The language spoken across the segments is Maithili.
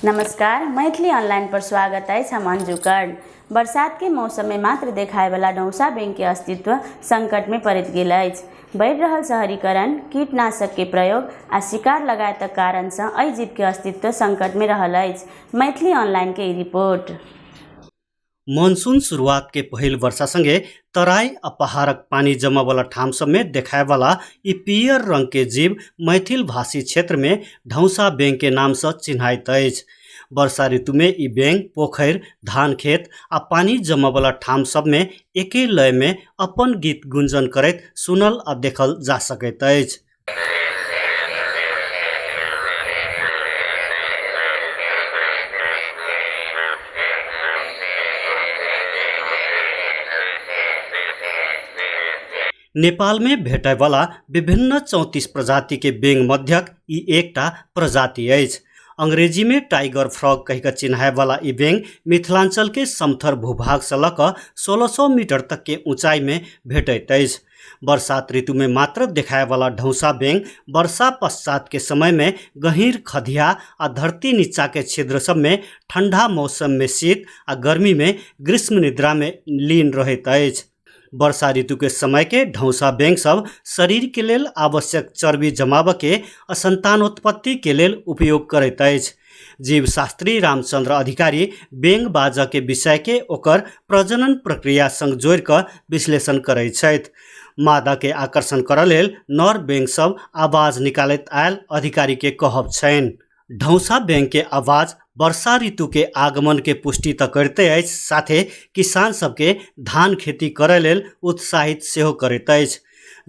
नमस्कार, मैथिली ऑनलाइन पर स्वागत अछि। हम अंजू कर्ण। बरसात के मौसम में मात्र देखाय वाला डौसा बेंग के अस्तित्व संकट में पड़ैत गेल अछि। बढ़ि रहल शहरीकरण, कीटनाशक के प्रयोग आ शिकार लगायतक कारण सँ एहि जीव के अस्तित्व संकट में रहल अछि। मैथिली ऑनलाइन के ई रिपोर्ट। मानसून शुरुआत के पहिल वर्षा संगे तराई आ पहाड़क पानी जमा वाला ठाम सब में देखाय वाला ई पीयर रंग के जीव मैथिल भाषी क्षेत्र में ढौसा बेंग के नाम से चिन्हाइत अछि। वर्षा ऋतु में ई बेंग पोखरि, धान खेत आ पानी जमा वाला ठाम सब में एके लय में अपन गीत गुंजन करैत सुनल आ देखल जा सकैत अछि। नेपाल में भेटय वाला विभिन्न 34 प्रजाति के बेंग मध्यक ई एकटा प्रजाति अछि। अंग्रेजी में टाइगर फ्रॉग कहि कऽ चिन्हाय वाला ई बेंग मिथिलांचल के समथर भूभाग से लऽ कऽ 1600 मीटर तक के ऊंचाई में भेटैत अछि। बरसात ऋतु में मात्र देखाय वाला ढौसा बेंग वर्षा पश्चात के समय में गहीर खधिया आ धरती नीचा के छिद्र सब में ठंडा मौसम में शीत आ गर्मी में ग्रीष्म निद्रा में लीन रहैत अछि। वर्षा ऋतु के समय के ढौसा बेंग सब शरीर के लेल आवश्यक चर्बी जमाबऽ के आ संतानोत्पत्ति के लेल उपयोग करैत अछि। जीवशास्त्री रामचंद्र अधिकारी बेंग बाजऽ के विषय के ओकर प्रजनन प्रक्रिया संग जोड़ि कऽ विश्लेषण करैत छथि। मादा के आकर्षण करऽ लेल नर बेंग सब आवाज निकालैत आयल अधिकारी के कहब छनि। ढौसा बेंग के आवाज वर्षा ऋतु के आगमन के पुष्टि तऽ करिते अछि, साथे किसान सबके धान खेती करय लेल उत्साहित सेहो करैत अछि।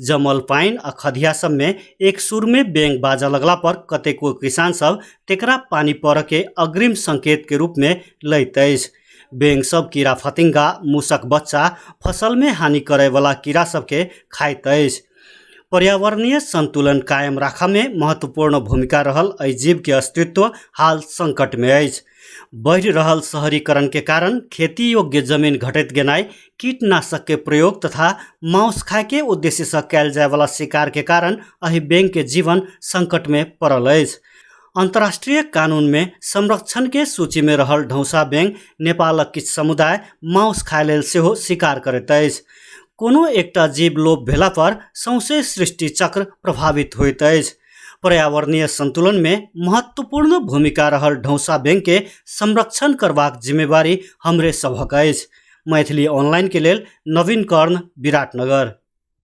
जमल पानि आ खधिया सबमे एक सुरमे बेंग बाजऽ लगला पर कतेको किसान सब तेकरा पानि पड़ऽ के अग्रिम संकेत के रूप में लैत अछि। बेंग सब कीड़ा फतिंगा, मूसक बच्चा, फसल में हानि करय वाला कीड़ा सबके खाइत अछि। पर्यावरणीय संतुलन कायम राखऽ में महत्वपूर्ण भूमिका रहल एहि जीव के अस्तित्व हाल संकट में अछि। बढ़ि रहल शहरीकरण के कारण खेती योग्य जमीन घटैत गेनाइ, कीटनाशक के प्रयोग तथा माउस खाय के उद्देश्य सँ कयल जाय वाला शिकार के कारण एहि बेंग के जीवन संकट में पड़ल अछि। अंतर्राष्ट्रीय कानून में संरक्षण के सूची में रहल ढौसा बेंग नेपालक किछु समुदाय माउस खाय लेल सेहो शिकार करैत अछि। कोनो एकटा जीव लोप भेला पर सौंसे सृष्टि चक्र प्रभावित होइत अछि। पर्यावरणीय संतुलन में महत्वपूर्ण भूमिका रहल ढौसा बेंग के संरक्षण करबाक जिम्मेवारी हमरे सभक अछि। मैथिली ऑनलाइन के लेल नवीन कर्ण, विराटनगर।